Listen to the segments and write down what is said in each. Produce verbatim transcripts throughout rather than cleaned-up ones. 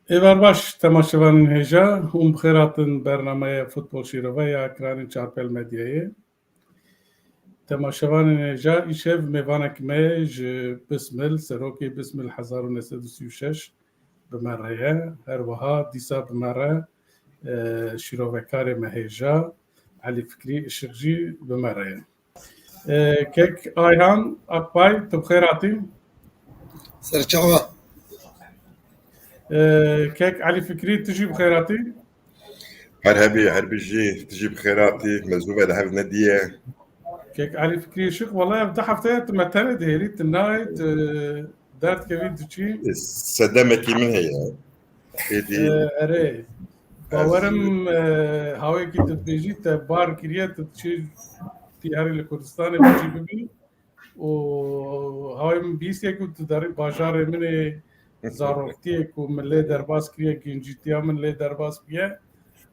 Êvar baş, temaşevanên hêja, hûn bi xêr hatin bernameya Futbol Şîrove ya ekranên Çarpel Medyayê. Temaşevanên hêja, îşev mêvanek me ji Bismil, serokê Bismil hezar û neh sed û sî û şeş bi me re ye. Her wiha dîsa bi me re, e, şîrovekarê me hêja, Elî Fikrî Işik jî bi me re ye. E, kek Ayhan Akbay, tu bi xêr hatî. Serçawa. E, kek Elî Fikrî, tu jî bi xêr hatî. Her hebî, her bijî, tu jî bi xêr hatî. Me zû ve li hev nediye. Kek Elî Fikrî Işik, wela ev du hefte ye tu me tenê dihêlî, tu nayê, tu derdkevî diçî. Sedemekî min heye. Êdî. E, erê. Bawerim, e, hawekî tu dibêjî te bar kiriye, tu diçî tî herî li Kurdistanê bicî bibî. Û hawê min bîst ye ku tu derî bajarê min ê, zaroktiyê ku min lê derbas kiriye, gencîtiya min lê derbas bûye,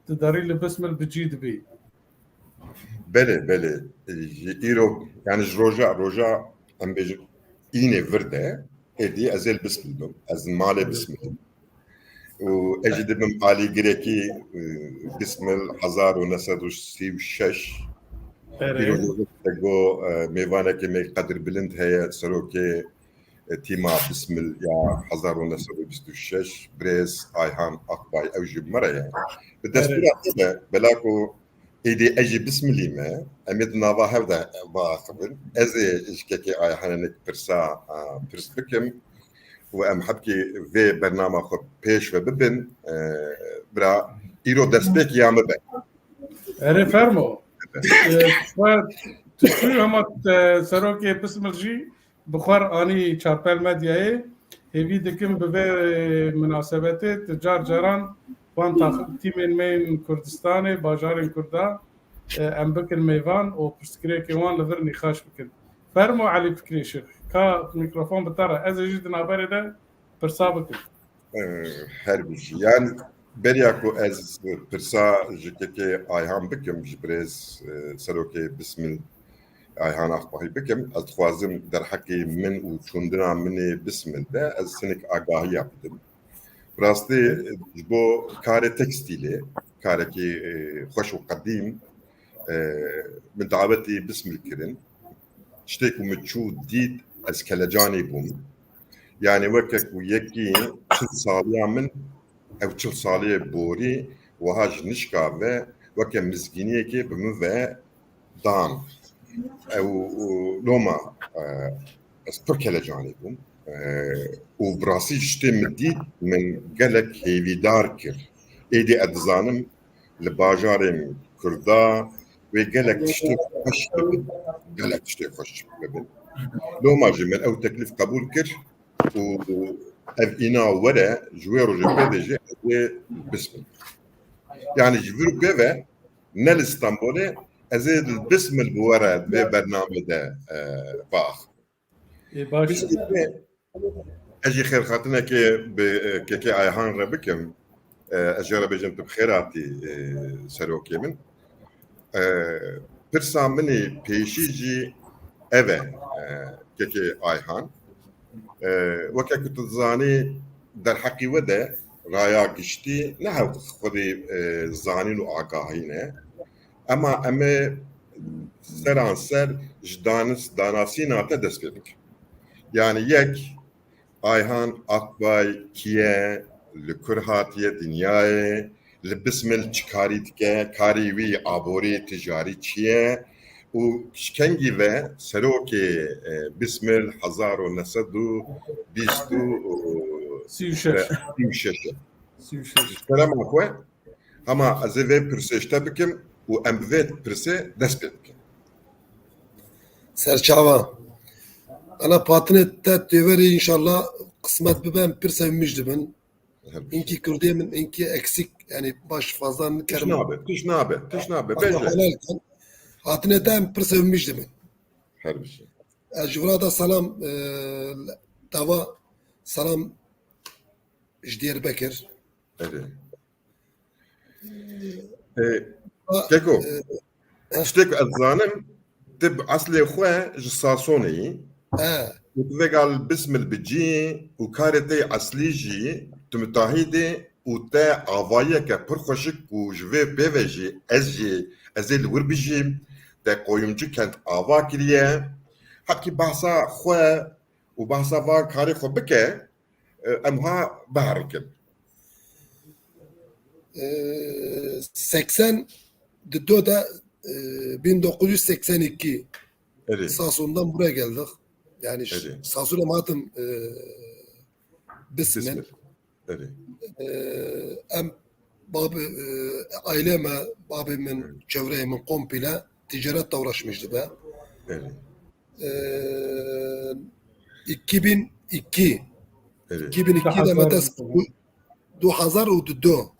tu derî li Bismil bi cî dibî. Belê, belê. Ji îro, yani ji roja, roja em bêjin înê vir de, êdî ez ê li Bismil bim. Ez malê Bismil im. Û ez jî dibim alîgirekî, e, Bismil hezar û neh sed û sî û şeş. Erê. Îro te got, e, mêvanekê me qedirbilind heye, serokê, e, tîma Bismil ya hezar û neh sed û bîst û şeş, birêz Ayhan Akbay, ew jî bi me re ye. Bi destûra te de, bela ku Êdî ez jî Bismilî me, em ê di nava hev de biaxivin. Ez ê ji kekê Ayhanê nik pirsa, a, pirs bikim û em hebkî vê bernama xwe pêş ve bibin. E, bira, îro destpêk ya min be. Erê fermo. E, tu çû hema, e, serokê Bismil jî Bi xwe re anî Çarpel Medyayê. Hêvî dikim bi vê minasebetê tu car caran van tax-, tîmên me yên Kurdistanê, bajarên Kurda, e, em bikin mêvan û pirsgirêkên wan li vir nîqaş bikin. Fermo Elî Fikrî Işik, ka mîkrofon bi te re. Ez ê jî di navberê de pirsa bikim. Ee, her bijî. Yani beriya ku ez pirsa ji kekê Ayhan bikim, ji birêz, e, serokê Bismil Ayhan Akbahî bikim, ez dixwazim derheqê min û çûndina min ê Bismil de ez hinek agahiya bidim. Rastî ji bo karê tekstîlê, karekî, e, xweş û qedîm, e, min dawetî Bismil kirin. Tiştê ku min çû dît, ez kelecanî bûm. Yani weke ku yekî çil saliya min, ew çil saliyê borî, wiha ji nişka ve weke mizgîniyekê bi min ve dan. Ew, û loma, e, ez pir kelecanî bûm. E, û bi rastî ji tiştê min dît, min gelek hêvîdar kir. Êdî ez dizanim li bajarên Kurda wê gelek tiştê xweş bibin. Gelek tiştê xweş bibin. Loma jî min ew teklîf qebûl kir û ev îna were ji wê rojê pê de jî ez ê Bismil. Yani ji vir pê ve ne li Stenbolê ez ê li Bismil bi we re vê bernamê de, e, biaxivim. Ê, baş e. Piştî vê, ez jî xêrxatinekê bi, e, kekê Ayhan re bikim. E, ez jê re bêjim tu bi xêr hatî, e, serokê min. E, pirsa min ê pêşî jî ev e, e, kekê Ayhan. E, weke ku tu dizanî derheqî we de raya giştî ne hew xwedî, e, zanîn û agahî ne. Ema em ê seranser ji danis-, danasîna te dest pê bikin. Yani yek, Ayhan Akbay kî ye, li kur hatiye dinyayê, li Bismil çi karî dike, karê wî aborî ticarî çi ye û ji kengî ve serokê, e, Bismil hezar û neh sed û bîst û sî û şeş. Sî û şeş e. Sî û şeş. Ji kerema xwe, hema ez ê vê pirsê ji te bikim û em bi vê pirsê dest pê bikin. Serçava. Ana patinê te têverê înşallah qismet bibe em pirsa min jî dibin. Her bir şey. Înki kurdiyê min, înki eksik, yani baş fazla nikerim. Tiş nabe, tiş nabe, tiş nabe. Bence. Helal ken. Hatinê te em pirsa min jî dibin. Her bir şey. Ez ji vira da selam, e, dava selam ji Diyarbekir. Evet. E, Keko, e, tiştek ez zanim, tu bi eslê xwe ji Sasonê yî. He. Û tu vêga li Bismil bi cî û karê te yê eslî jî, Müteahhidê û te avayiyeke pir xweşik ku ji vê pê ve jî ez jî, ez ê li wir bijîm, te Qoyumcu kent ava kiriye. Hepkî behsa xwe û behsa van karê xwe bike, e, em ha biherikin. E, seksen di do de, e, bin dokuz yüz seksen iki Erê. Sason'dan buraya geldik. Yani Erê. Sason'a hatim, e, Bismil. Bismil. Erê. E, em babê, e, aileme, babê min, çevreyê min komple ticaretle uğraşmıştı be. Erê. E, iki bin iki. Erê. iki bin iki de metes du hazar û du.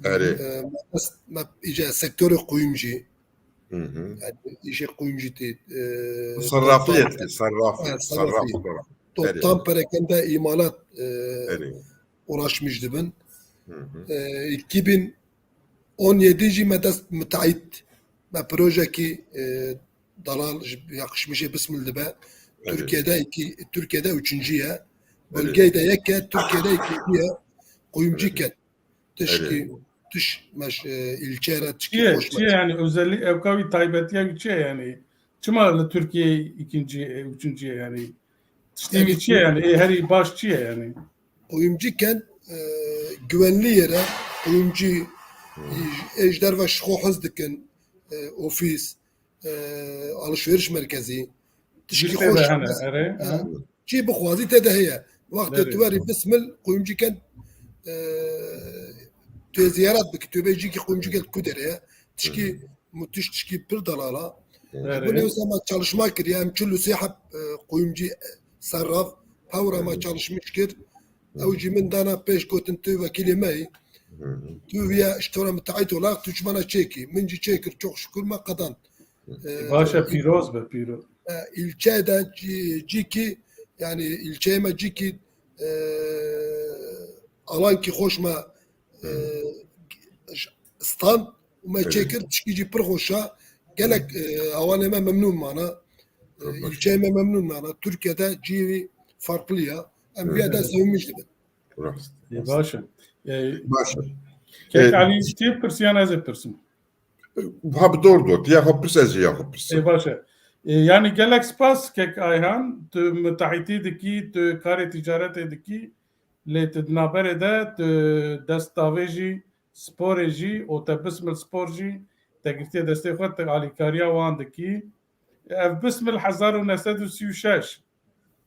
Erê. E, metes, me, iyice sektörü kuyumcu. Hı hı. Yani işe kuyumcu değil. E, sarrafiyet, sarraf, sarraf. Toptan perakende imalat, e, uğraşmış dibin. Hı hı. E, iki bin on yedi jî me dest müteahhit, me projeki, e, dalal yakışmışe Bismil dibe. Türkiye'de iki, Türkiye'de üçüncü ye. Bölgede yeke, Türkiye'de ikinci ye. Kuyumcu ket. Tişkî, tiş meş, e, ilçe re tişkî hoş yani, özellik evka wî taybetiya wî çi ye yani? Çima li Türkiye ikinci, e, üçüncü ye yani? Tiştî wî çi ye yani? E, herî baş çi ye yani? Kuyumcu kent, e, güvenli yere, kuyumcu, e, ji derve ji xwe hez dikin, e, ofîs, e, alışveriş merkezi, tişkî xweş hene, erê, ha. Çi bixwazî te de heye. Wextê tu werî Bismil, Kuyumcu kent, e, tu ziyaret bikî, tu bê cîkî Kuyumcu kent ku derê ye. Tişkî, mutiş tişkî pir dalala. Erê. Bunu mesela çalışma kiriye, em çil û sê heb, e, Kuyumcu, e, serraf, hewra me çalışmış kir. Ew jî min dana pêş gotin tu wekîlê me yî. Tu viya ji te re müteahhit olarak tu ji me re çêkî. Min jî çêkir, çok şükür me qedand. E, baş e, pîroz be, pîroz. E, ilçe de cî-, cîkî, yani ilçeyê me cîkî, e, alankî xweş me, e, stand û me çêkir, tişkî jî pir xweş e. Gelek, e, awanê me memnûn mana. E, ilçeyê me memnûn mana. Türkiye'de cî farklı ya. Em viya de sevinmiş dibin. Rast. Ê, baş e. Ê, baş e. Kek Alî, tu pirsiyan ez ê pirsim. Ha, bi dor dor. Ya xwe pirs, ez jî ya xwe pirsim. Ê, baş e. Ê, yani gelek spas kek Ayhan, tu müteahhitî dikî, tu karê ticaretê dikî, lê tu di naberê de tu dest davê jî, sporê jî, û te Bismil Spor jî, te girtiye destê xwe, te alîkariya wan dikî. Ev Bismil hezar û neh sed û sî û şeş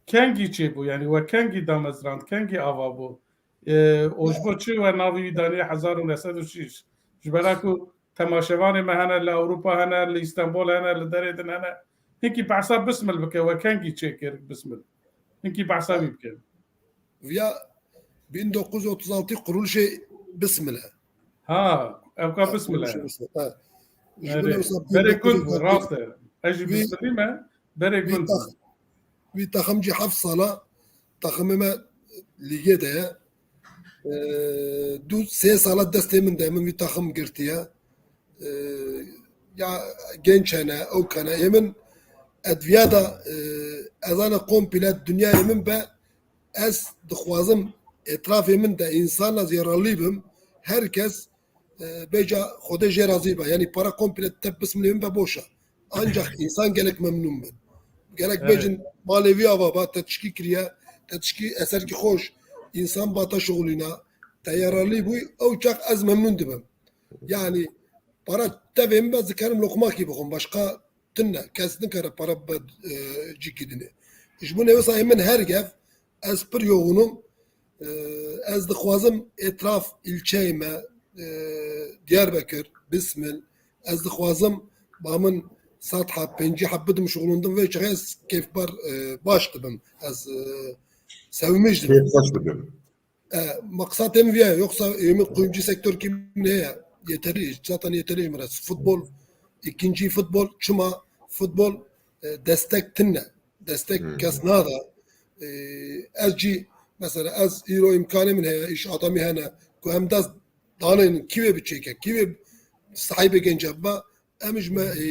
kengî çêbû, yani we kengî damezrand, kengî ava bû? E, û ji bo çi we navê wî danî hezar û neh sed û şeş? Ji bera ku temaşevanê me hene li Ewropa hene, li Îstanbul hene, li derê din hene. Hinkî behsa Bismil bike, we kengî çêkir Bismil? Hinkî behsa wî bike. Viya bin dokuz yüz otuz altı kuruluşê Bismil e. Ha, evka Bismil e. Kuruluşê Bismil, ha. Ji bo wisa bin dokuz yüz otuz altı. Berê gund bû, rast e. Ez jî Bismilî me. Berê gund. Wî taxim jî heft sala taximê me lîgê de ye. E, du sê sala destê min de, min vî taxim girtiye. E, ya genç hene, ew hene. Ê min edviya da, e, ezana komple dinyayê min be, ez dixwazim etrafê min de însana zêralî bim. Her kes, e, bêca Xwedê jê razî be. Yani para komple te Bismilê min be boş e. Ancak insan gelek memnun bin. Gerek bêjin malê vî ava ba, te tişkî kiriye, te tişkî eserkî xweş, insan ba te şixulîna, te yararlî bûy, ew çax ez memnun dibim. Yani para tevê min be, ez dikarim loqmakî bixwim, başqa tune, kes nikare para be, e, cîkî dinê. Ji bo nêwesayê min her gev, ez pir yoxûnim. E, ez dixwazim etraf ilçeyê me, e, Diyarbekir, Bismil, ez dixwazim ba min sed heb, pêncî heb bidim şixulundim vê çaxê ez kêfbar, e, baş dibim. Ez, e, sevinmiş dibim. Kêfxweş dibim. E, maksatê min viya, yoksa ê min kuyumcu sektör kim ne ya? Yeterli, zaten yeterli mi res. Futbol, ikinci futbol, çima futbol, e, destek tine. Destek kes nada. E, ez jî, mesela ez îro îmkanê min heye, îş adamî hene, ku em dest danên kî wê biçêke, kî wê sahibê genc biba, em ji me, e,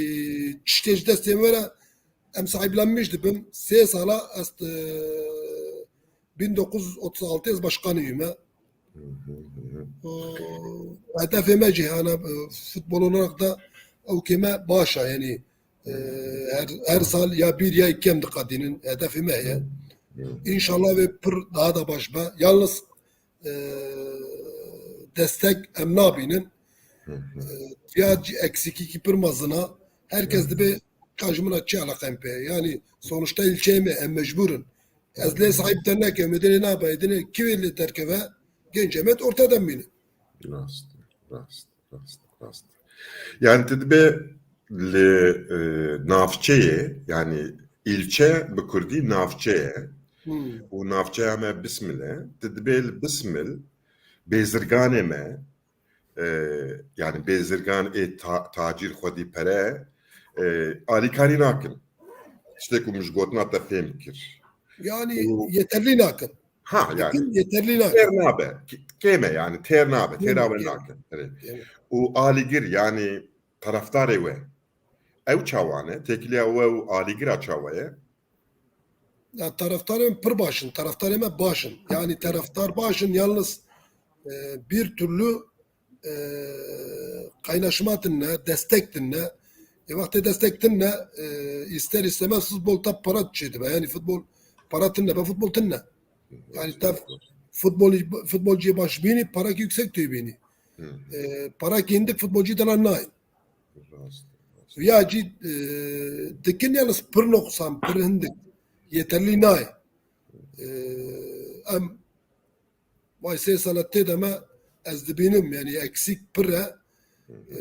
tiştê ji destê me re, em sahiblenmiş dibin. Sê sala ez, e, bin dokuz yüz otuz altı ez başkanê wî me. Û hedefê me jî hana, e, futbol olarak da ewkê me baş e, yanî, e, her, her sal ya bir ya iki em diqedînin. Hedefê me heye. Înşallah vê pir daha da baş be. Yalnız, e, destek em nabînin. E, ya eksikîkî pir mezin a. Herkes dibe ka ji min re çi eleqe em pê. Yanî sonuçta ilçeyê me, em mecbûr in. Ez lê sahîb te nekim, êdinê nabe, êdinê kî wê lê derkeve, gencê me di orte de mîne. Rast, rast, rast, rast. Yani tu dibê li, e, navçeyê, yani ilçe bi kurdî navçe ye. Hmm. Û navçeya me Bismil e. Tu dibê li Bismil bêzirganê me, e, yani bêzirgan ê ta-, tacîr xwedî pere, e, alîkarî nakin. Tiştê ku min ji gotina te fêm kir. Yani Û- yeterli nakin. Ha, yani. Dikin yeterli nakin. Têr nabe. K-, kêm e yani, têr nabe. Têra we nakin. Evet. Û alîgir yani taraftarê we. Ew çawa ne? Têkiliya we û alîgira çawa ye? Ya taraftarê me pir baş in, taraftarê me baş in. Yani taraftar baş in, yalnız, e, bir türlü, e, kaynaşma tine, destek tine. E, wextê destek tine, e, ister istemez futbol te para çêdibe. Yani futbol para tine, be futbol tine. Yani te futbol, futbolciyê baş bînî, parakî yüksek tê bînî. E, parakî hindik futbolcî dana nayên. Rast, rast. Ya jî, e, dikin yalnız pir noqsan, pir hindik. Yeterli nayê. E, em vay sê sala tê de me ez dibînim, yani eksik pir e. E,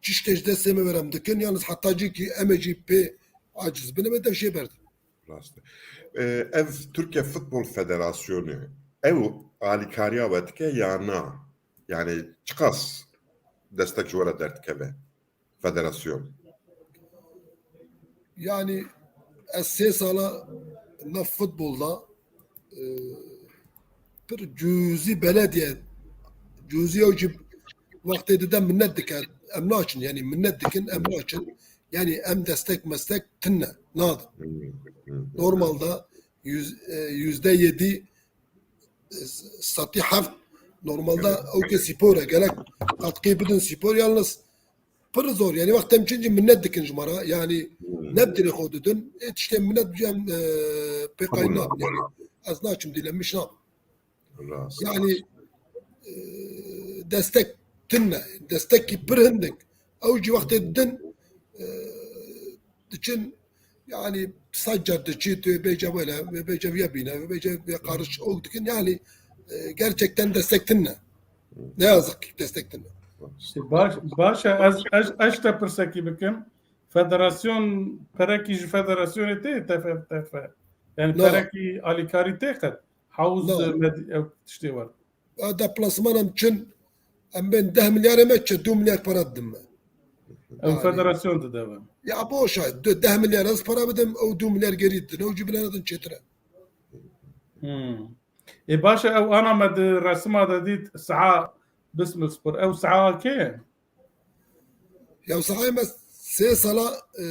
çişkê ji destê me ver em dikin, yalnız heta cî ki em ê jî pê aciz bin, em ê dev jê berdin. Rast e. E, ev Türkiye Futbol Federasyonu, ew alîkariya we dike ya na? Yani çiqas destek ji we re derdikeve federasyon? Yani ez sê sala nav futbolda, e, pir cuzî belediye, cuzî ew jî wextê dide minnet dike, em naçin, yani minnet dikin, em naçin. Yani em destek mestek tine nadin. Normalda yüz, e, yüzde yedi, e, satî heft normalda ew ke spor e, gerek katkı bidin spor, yalnız pir zor. Yani wextem çin jî minnet dikin ji me re. Yani ne bi dilê xwe didin. Ê tiştê minnet bi em, e, pê Qebûl qay nabin. Yani ez naçim dilemiş nabim. Rast. Yani, e, destek tine, destekî pir hindik. Ew jî wextê didin, e, diçin, yani sac car diçî, tu bêje wele, bêje viye bîne, bêje viye qarış ok dikin. Yani, e, gerçekten destek tine. Ne yazık ki destek tine. Baş, baş e, ez, ez, ez te pirsekî bikim. Federasyon, perekî ji federasyonê tê, T F T F? Yani perekî alîkarî tê qet? Hawz med-, ew tiştê war. A deplasmanan çin, em bên deh milyarê me çi, du milyar para didin me. Ew federasyon dide be. Ya boş e, du, deh milyar ez para bidim, ew du milyar gerî didin, ew jî bile nedin çêtir e. Hmm. Ê baş e, ew ana me di resima de dît, saha Bismil Spor. Ew saha kê ye? Ya sahayê me sê sala, e,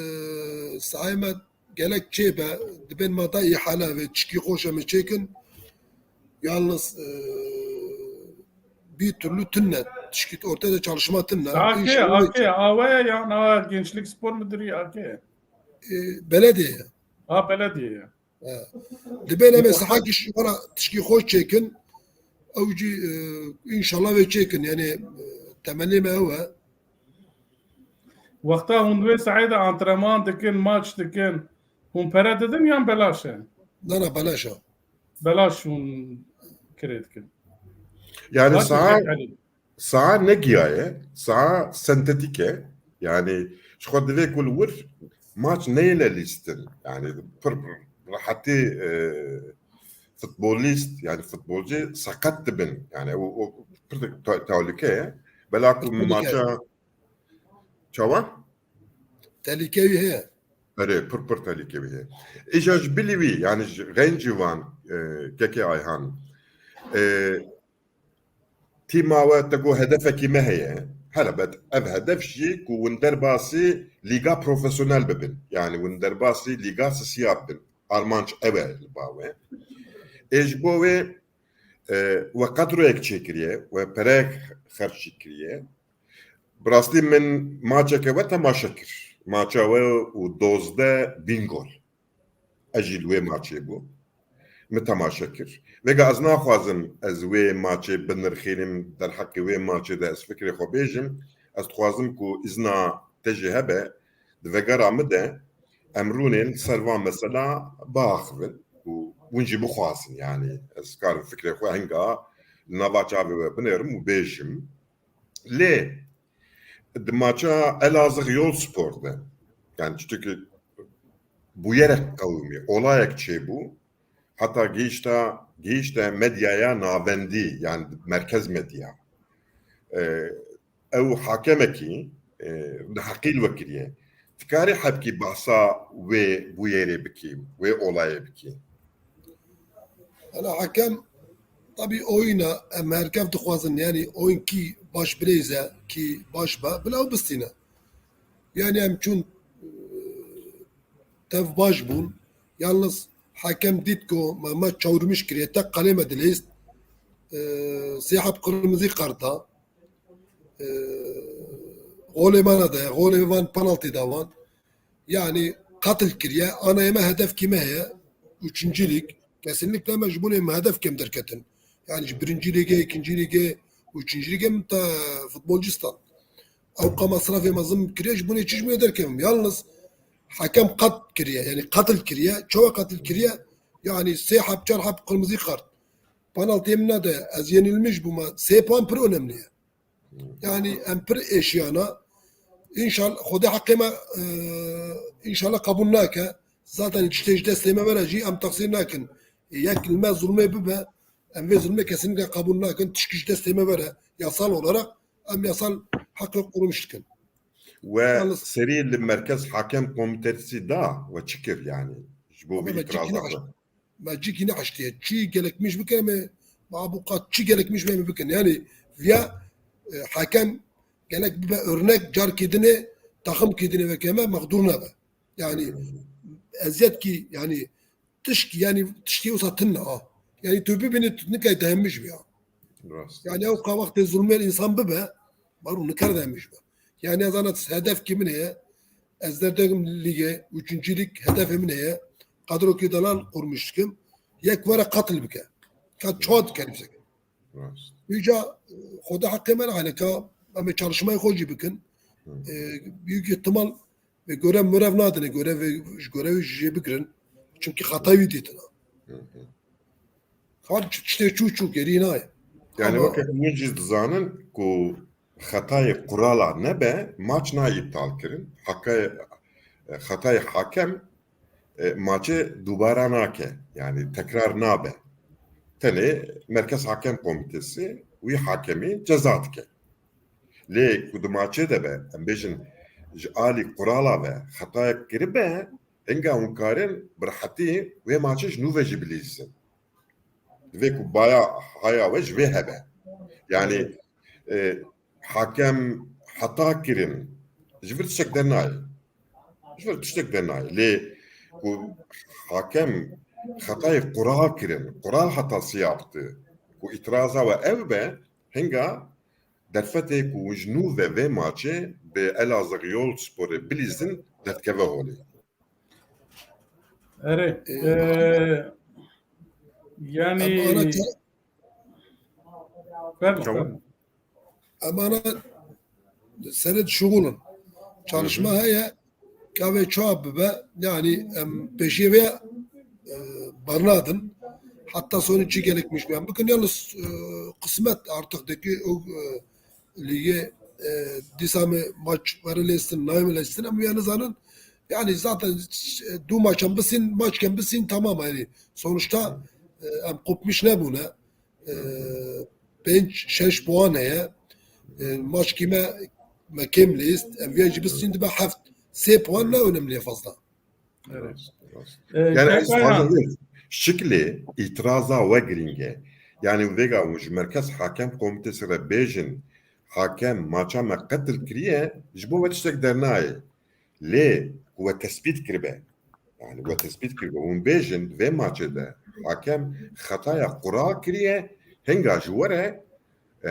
sahayê me gelek çê be, dibên me da îhale ve, tişkî xweş em ê çêkin. Yalnız, e, bir türlü tune, tişkî ortaya da çalışma tune. Saha kê, a kê, a we ye yan a Gençlik Spor Müdürü a kê? E, belediye. A, belediye ye. He. Dibên em ê saha kî ji we re tişkî xweş çêkin. Ew jî, e, înşallah vê çêkin. Yani, e, temennê me ew e. Wexta hûn di wê sahê de antrenman dikin, maç dikin, hûn pere didin yan belaş e? Na, na, belaş e. Belaş hûn kirê dikin. Yani saha, saha ne giya ye, saha sentetîk e. Yani ji xwe divê ku li wir maç neyêne lîstin. Yani pir rehetî, e, futbolîst, yani futbolcî seqet dibin. Yani o, o pir te-, tehlike ye. Bela ku maça çawa? Tehlike wî heye. Erê, pir pir tehlike wî heye. Îja ji bilî wî, yani ji xencî wan, e, kekê Ayhan. E, Tîma we te got hedefekî me heye. Helbet ev hedef jî ku hûn derbasî lîga profesyonel bibin. Yani hûn derbasî lîga sisiya bibin. Armanc ew e li ba we. Ê ji bo wê, E, we qedroyek çêkiriye, we pereyek xerc jî kiriye. Bi rastî min maçeke we temaşe kir. Maça we û dozdeh Bingol. Ez jî li wê maçê bûm. Min temaşe kir. Vêga ez naxwazim ez wê maçê binirxînim, derheqê wê maçê de ez fikrê xwe bêjim. Ez dixwazim ku îzna te jî hebe, di vegera min de em rûnên li ser van mesela biaxivin û hûn jî bixwazin. Yanî ez karim fikrê xwe hinga li nava çavê we binêrim û bêjim. Lê di maça Elazığ Yolspor de, yani çunki bûyerek qewimî, olayek çêbû, heta gihişta, gihişte medyaya navendî, yani merkez medya. Ee, ew hakemekî, e, di heqî li we kiriye. Dikarî hebkî behsa wê bûyerê bikî, wê olayê bikî? Hala hakem tabii oyuna em her kev dixwazin, yani oyun kî baş bileyze, kî baş be, bila ew bistîne. Yani em çûn, e, tev baş bûn. Yalnız hakem dît ku me, me çawirmiş kiriye, tek qalê me dileyst. E, sê heb qirmizî qarta. E, golê me nede, golê van penaltî da van. Yani qetil kiriye, ana ême hedef kî me heye? Üçüncü lig. Kesinlikle me ji bunê me hedef kem derketin. Yani ji birinci ligê, ikinci ligê, üçüncü ligê min te futbolcistan. Ew ka masrafê mezin kiriye, ji bunê çi ji me derkevim. Yalnız hakem qet kiriye, yani qetil kiriye, çawa qetil kiriye? Yani sê hap, çar hap kırmızı kart. Penaltiyê min nade, ez yenilmiş bûme. Sê puan pir önemli ye. Yani em pir êşiyana. İnşallah Xwedê heqê me, e, inşallah qebûl nake. Zaten tiştê ji destê me vere jî em texsîr nakin. Yek li me zulmê bibe, em vê zulmê kesinlikle qebûl nakin. Tişkî ji destê me vere. Yasal olarak em yasal heqê qurumuş dikin. We Yalnız serî li Merkez Hakem Komitesi da we çi kir yani? Ji bo Ama vî me cîkî itirazan nehişt. Me cîkî nehiştiye. Çi gelekmiş bike me, ma bu qat çi gelekmiş be me bikin. Yani viya, e, hakem gelek bibe örnek, car kidine, takım kidine ve keme mağdur nebe. Yani eziyet ki, yani tişki, yani tişki olsa tınne ha. Yani tu bibini tu nikay dayanmış bir ya. Rast. Yani o ka wextê zulmên insan bibe, baru nikar dayanmış be. Yani ez ana hedef kimin heye? Ez derdegim lige, üçüncü lig hedefê min heye. Kadro ki dalan kurmuş dikim. Yek were katil bike. Ka çawa dikerî bize. Rast. Îca, e, Xwedê heqê me nahêle ka em ê çalışmayê xwe jî bikin. Hı. E, büyük ihtimal ve görev mörev nadine, görev, ji görevê jî jê bigirin. Çünkü xetayî wî dîtina. Hı hı. Har tiştê çû çû gerî nayê. Yani Ama weke hûn jî dizanin ku xetayê qurala nebe, maç nayê îptal kirin. Hekayê, xetayê hakem, e, maçê dubara nake. Yani tekrar nabe. Tenê Merkez Hakem Komitesi wî hakemî ceza dike. Lê ku di maçê de be, em bêjin ji alî qurala ve xetayek kiribe, hinga hûn karin bi rehetî wê maçê ji nû ve jî bilîzin. Divê ku baya haya we ji vê hebe. Yani, e, hakem heta kirin ji vir tiştek dernayê. Ji vir tiştek dernayê. Lê ku hakem xetayê qural kirin, qural heta siyapti, ku îtiraza we ev be, hinga derfetê ku ji nû ve vê maçê bi Elazığ Yolsporê bilîzin, derdikeve holê. Erê, Ee, e, yani Em ana ça-, Fermo, Çabuk. Fermo. Em ana serê dişuxulin. Çalışma Hı hı. heye, ka vê çawa bibe, yani em pêşiyê vê, e, bernadin. Hatta sonu çi gerekmiş be. Bikin yalnız, e, kısmet artık deki o, e, lîgê, e, dîsa me maç were lêstin, nayê me lêstin, em wê nizanin. Yani zaten, e, du maçan bisîn, maçken bisîn tamam yani. Sonuçta, e, em kopmiş nebûne. E, pênc, şeş puan heye. E, maçkî me, me kêm lêst. Em viya jî bisîn dibe heft. Sê puan ne önemli fazla. Evet. Rast, rast. Ee, Yani ez Çakaya- dixwazim bêjim, şiklê îtiraza we girîng e. Yani vêga hûn ji Merkez Hakem Komitesi re bêjin, hakem maça me qetil kiriye, ji bo we tiştek dernayê. Lê ku we tespît kiribe. Yani we tespît kiribe. Hûn bêjin, vê maçê de hakem xetaya qura kiriye, Hinga ji were, e,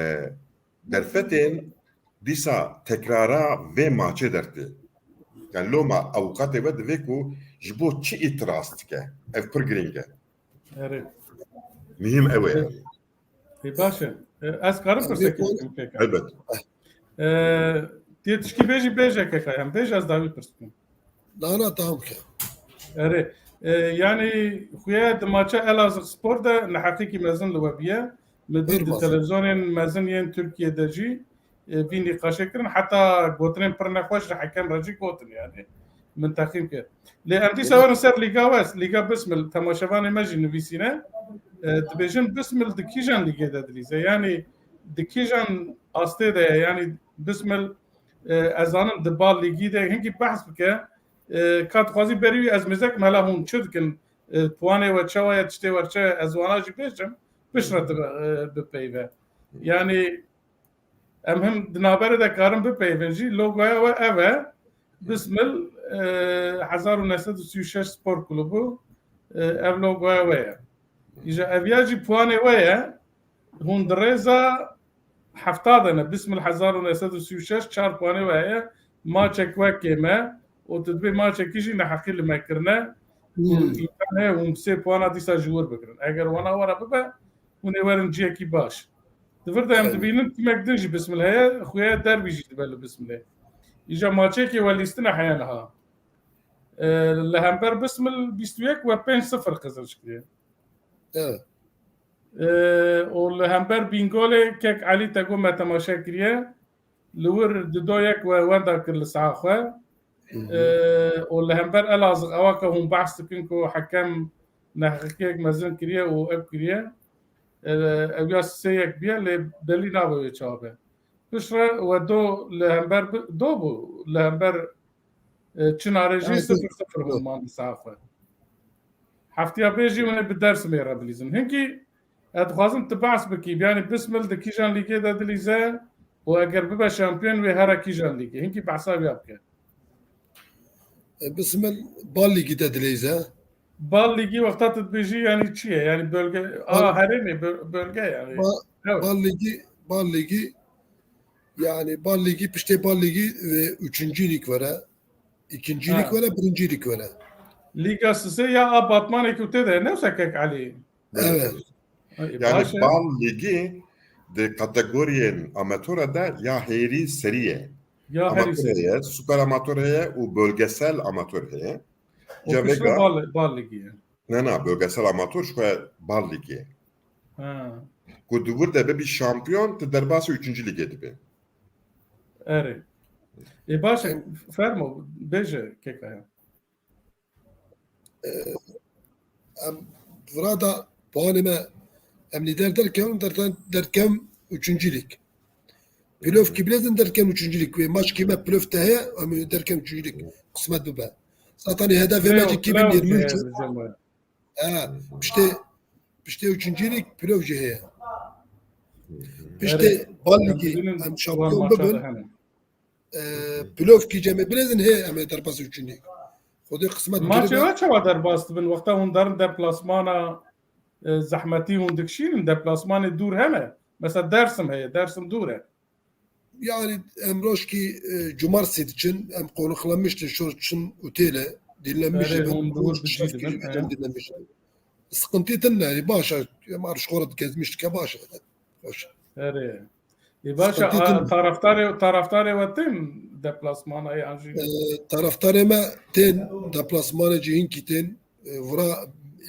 derfetên dîsa tekrara vê maçê dertê. Yani loma avukatê we divê ku ji bo çi îtiraz dike. Ev pir girîng e. Erê. Muhîm ew e. Ê, baş e. E, ez karim pirsek bikim, keka? Elbet. E, tê tişkî bêjî, bêje, keka, em bêje, ez dawî pirs bikim. Na, na, tamam ke. Erê. E, yani, xuya di maça Elazığ Spor de neheqîkî mezin li we biye. Min dît di televizyonên mezin yên Tirkiyê de jî, e, vî nîqaşê kirin. Heta gotinên pir nexweş ji hekem re jî gotin, yani. Min texîm kir. Lê em dîsa werin ser Lîga West, Lîga Bismil, temaşevanê me jî nivîsîne. E, dibêjin Bismil di kîjan lîgê de dilîze? Yani, di kîjan astê de ye? Yani, Bismil, e, ez zanim di bal lîgî de hinkî behs bike. E, ka dixwazî berî wî ez mêze kim, hela hûn çi dikin? E, puanê we çawa ye, tiştê we çawa ye? Ez wana jî bêjim, piştre tu, e, bipeyve. Yani, em him di navberê de karin bipeyvin jî, logoya we ev e. Bismil, e, hezar û neh sed û sî û şeş Spor Klubu, e, ev logoya we ye. Îja eviya jî puanê we ye. Hûn di rêza hefta de ne. Bismil hezar û neh sed û sî û şeş çar puanê we heye. Maçek we kêm e û tu dibê maçekî jî neheqî li me kirine. Û Hmm. îmkan heye hûn bi sê puana dîsa ji wir bigirin. Eger wana we re bibe, hûn ê werin ciyekî baş. Di vir de em Aynen. dibînin timek din jî Bismil heye, xuya derbî jî dibe li Bismilê. Îja maçekê we lîstine heye niha. E, li hember Bismil bîst û yek we pênc sifir qizilj kiriye. Evet. E, û li hember Bîngolê kek Elî te got me temaşe kiriye. Li wir di do yek we wenda kir li saha xwe. Hı hı. E, û li hember Elazığ ewa ke hûn behs dikin ku hekem neheqiyek mezin kiriye û ev kiriye. E, ew ya sê yek biye lê belî nabe wê çawa be. Piştre we do li hember bi-, do bû li hember, e, Çinarê jî Ay, sifir sifir hûn man li saha xwe. Heftiya pê jî hûn ê bi Dersimê re bilîzin. Hinkî ez dixwazim tu behs bikî, yani Bismil di kîjan lîgê de dilîze û eger bibe şampiyon wê here kîjan lîgê? Hinkî behsa wî bike. E, Bismil bal lîgî de dilîze. Bal lîgî wexta tu dibêjî yani çi ye? Yani bölge, a, Bal- herêmê, böl-, bölge yani. Ba-, Evet. Bal lîgî, bal lîgî, yani bal lîgî, piştê bal lîgî, e, üçüncü lig were, ikinci Ha. lig were, birinci lig were. Lîga sisê ya a Batmanê ku tê de ne wisa kek Elî? Evet. Ay, Yani baş e. Bal lîgî di kategoriyên amatore de ya hêrî serî ye. Ya herî Amatör serî. heye, super amatör heye û bölgesel amatör heye. O Cevega- piştre bal, bal lîgî ye. Ne, ne, bölgesel amatör ji xwe bal lîgê. Ha. Ku di wir de bibî şampiyon, tu derbasî üçüncü lîgê dibî. Erê. Ê, baş e, fermo, bêje kekaya. E, em vira da puanê me, em lîder derkevin, derken, derkem üçüncü lig. Playoff kî bilezin derken üçüncü lig. Wê maç kî me playoff te heye, em derken üçüncü lig. Kısmet bibe. Zaten hedefê me Playoff, jî kî bin playoff yirmi üç. heye bizim. Ha, piştê, piştê üçüncü lig playoff jî heye. Piştê Evet. bal Em ligî, bilin em wan şampiyon maça bibin. da hene. E, playoff kî cemê bilezin heye, em ê derbasî üçüncü lig. Xwedê kısmet Maçê kiribe. we çawa derbas dibin? Wexta hûn derin deplasmana, e, zehmetî hûn dikişînin, deplasmanê dûr hene. Mesela Dersim heye, Dersim dûr e. Yani em rojkî, e, cumartesi diçin, em konuqlanmıştın şor çin otele, dinlenmiştin. Erê, hûn bi wir bijî dibin, he. Dinlenmiştin. Sıkıntı tine, yani baş e, em arşkora gezmiş dike baş e. Hoş. Erê. Ê, baş e, Sıkıntı a, tine. taraftarê, taraftarê we tên deplasmana yan jî? E, taraftarê me tên, deplasmanê cî hinkî tên. E, vira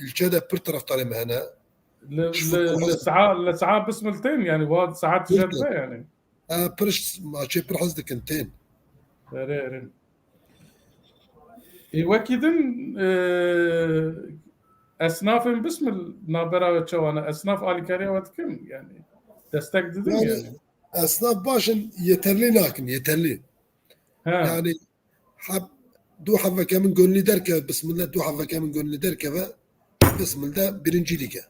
ilçe de pir taraftarê me hene. Li, Şu li, li saha, li saha Bismil tên, yani, wa saha tije dibe, yani. E, pir maçê pir hez dikin tên. Erê, erê. Ê, wekî din, e, esnafên Bismil navbera we çawa ne? Esnaf alîkariya we dikin, yani. Destek didin, Yani, yani. esnaf başin yeterli nakin, yeterli. He. Yani, heb, du heveke min gönlü derkeve, Bismillah, du heveke min gönlü derkeve, Bismillah birinci lige.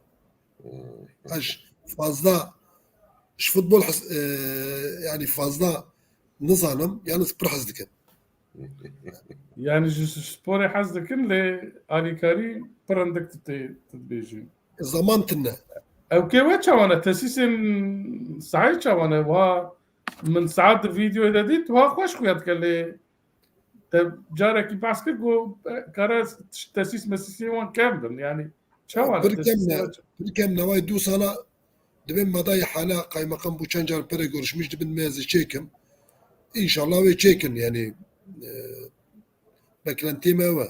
Ez fazla, ji futbol hes-, e, yani fazla nizanim, yalnız pir hez dikim. Yani ji sporê hez dikin, lê alîkarî pir hindik tu tê, tu dibêjî. Zaman tine. Ew kê we çawane? Tesîsên sahayê çawane? Wa min saet di vîdeoyê de dît, wa xweş xuya dike lê te carekî behs kir ku kare tesîs mesîsê wan kevn bin. Yani çawane? Pir kevn e, pir kevn e. Way du sala dibên me dayê hala qaymeqam bû çend car pere görüşmüş dibin me ez ê çêkim. İnşallah wê çêkin yani, e, beklentiyê me ew e.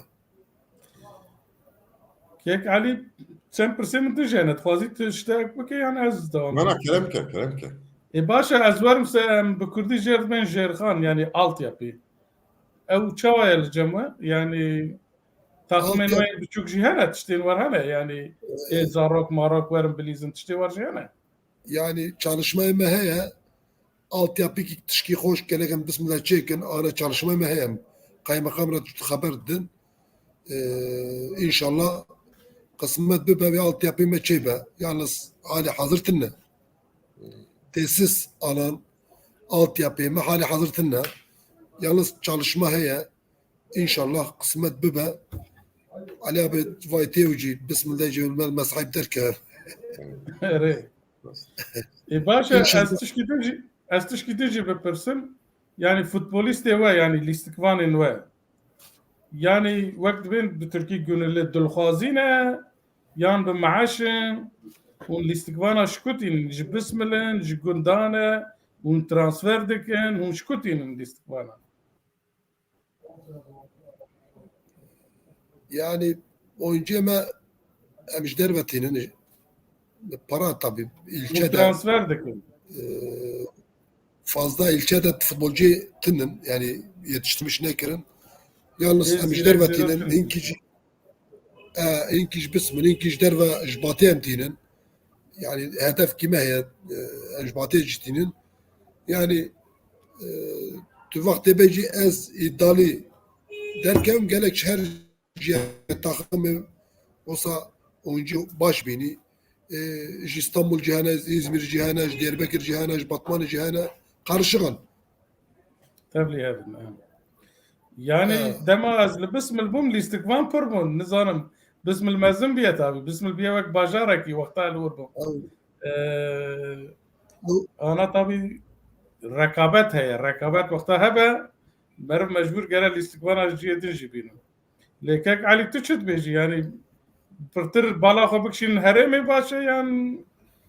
Kek Elî, çend pirsê min tu jene, dixwazî tu ştek bike yan ez dewam Mena bikim? Kerem ke, kerem ke. Ê baş e, ez werim se em bi kurdî jêr dibên jêrxan, yani altyapı. Ew çawa ye li cem we? Yani taximên Altyapı. we yên biçûk jî hene, tiştên wer hene, yani ê zarok marok werin bilîzin, tiştê wer jî hene. Yani çalışmayê me heye, altyapîkî tişkî xweş gelek em bismillah çêkin, ana çalışmayê me heye, em qaymeqam re xeber didin. Ee, inşallah qismet bibe vê altyapî me çêbe. Yalnız hali hazır tine. Tesis alan altyapî me hali hazır tine. Yalnız çalışma heye. İnşallah qismet bibe. Ali abi vay têw jî, bismillah jî me sahip derke. Erê. Ê, baş e, İnşallah. Ez tişkî din jî, ez tişkî din jî bipirsim. Yani futbolîstê we, yani lîstikvanên we. Yani wek dibên bi tirkî gönüllü dilxwazî ne, yan bi meeş in, hûn lîstikvana şikutîn, ji bismilin, ji gundan e, hûn transfer dikin, hûn şikutînin lîstikvana. Yani oyuncuya me em ji derve tînin. Para tabi ilçe de, transfer dikin. E, fazla ilçe de futbolcu tinin. Yani yetiştirmiş nekirin. Yalnız em ji derve tînin. Hinkî jî, e, hinkî ji bismin, hinkî ji derve ji batê em tînin. Yani hedefkî me heye, e, em ji batê jî tînin. Yani, e, tu wextê be jî ez îdalî derkevim, gelek ji her jî taximê wisa oyuncu baş bînî. E, ji Îstanbul jî hene, ji Îzmîr jî hene, ji Diyarbekir jî hene, ji Batmanê jî hene. Karışık in. Tevlî hev in, em. Yani dema ez li Bismil bûm, lîstikvan pir bûn. Nizanim, Bismil mezin biye tabi. Bismil biye wek bajarekî wexta li wir bûm. Ee, ana tabi rekabet heye. Rekabet wexta hebe, meriv mecbûr gere lîstikvana ji cihê din jî bînin. Lê kek Elî, tu çi dibêjî? Yani pirtir bala xwe bikişînin herêmê baş e yan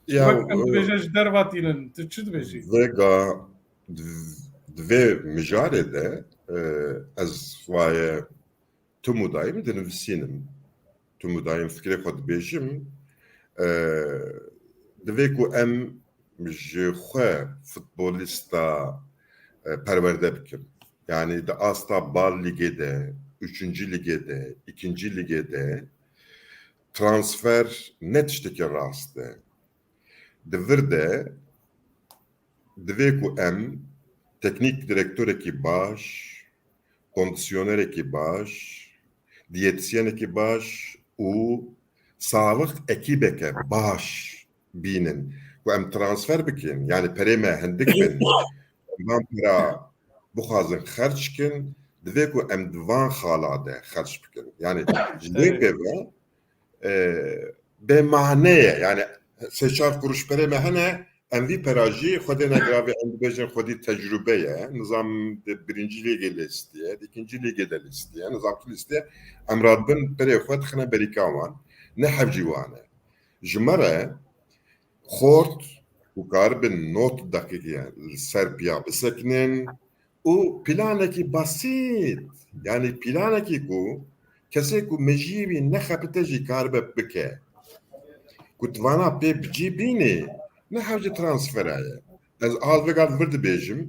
wek em dibêje ji derva tînin? Tu çi dibêjî? Vêga di, di vê mijarê de, e, ez waye tim û dayim dinivîsînim. Tim û dayim fikrê xwe dibêjim. E, divê ku em ji xwe futbolîsta, e, perwerde bikin. Yani di asta bal lîgê de, üçüncü lîgê de, ikinci lîgê de transfer ne tiştekî rast e. Di vir de divê ku em teknîk direktorekî baş, kondisyonerekî baş, diyetisyenekî baş û sawix ekîbeke baş bînin ku em transfer bikin, yani perê me hindik bin, van pera bixwazin xerc kin, divê ku em di van xala de xerc bikin. Yani ji lê Evet. pê ve, e, bêmane ye. Yani sê çar kuruş perê me hene, em vî pera jî xwedê ne giravê em dibêjin xwedî tecrube ye. Nizam di birinci lîgê lîstiye, di ikinci lîgê de lîstiye, nizam tu lîstiye. Em radibin perê xwe dixine berîka wan. Ne hevcî wan e. Ji me re xort û karibin not deqîqe li ser piya bisekinin û planekî basît, yani planekî ku kesê ku mejiyê wî nexebite jî karibe bike. Ku tu vana pê bicî bînî, ne hevce transfera ye. Ez a vêga vir dibêjim,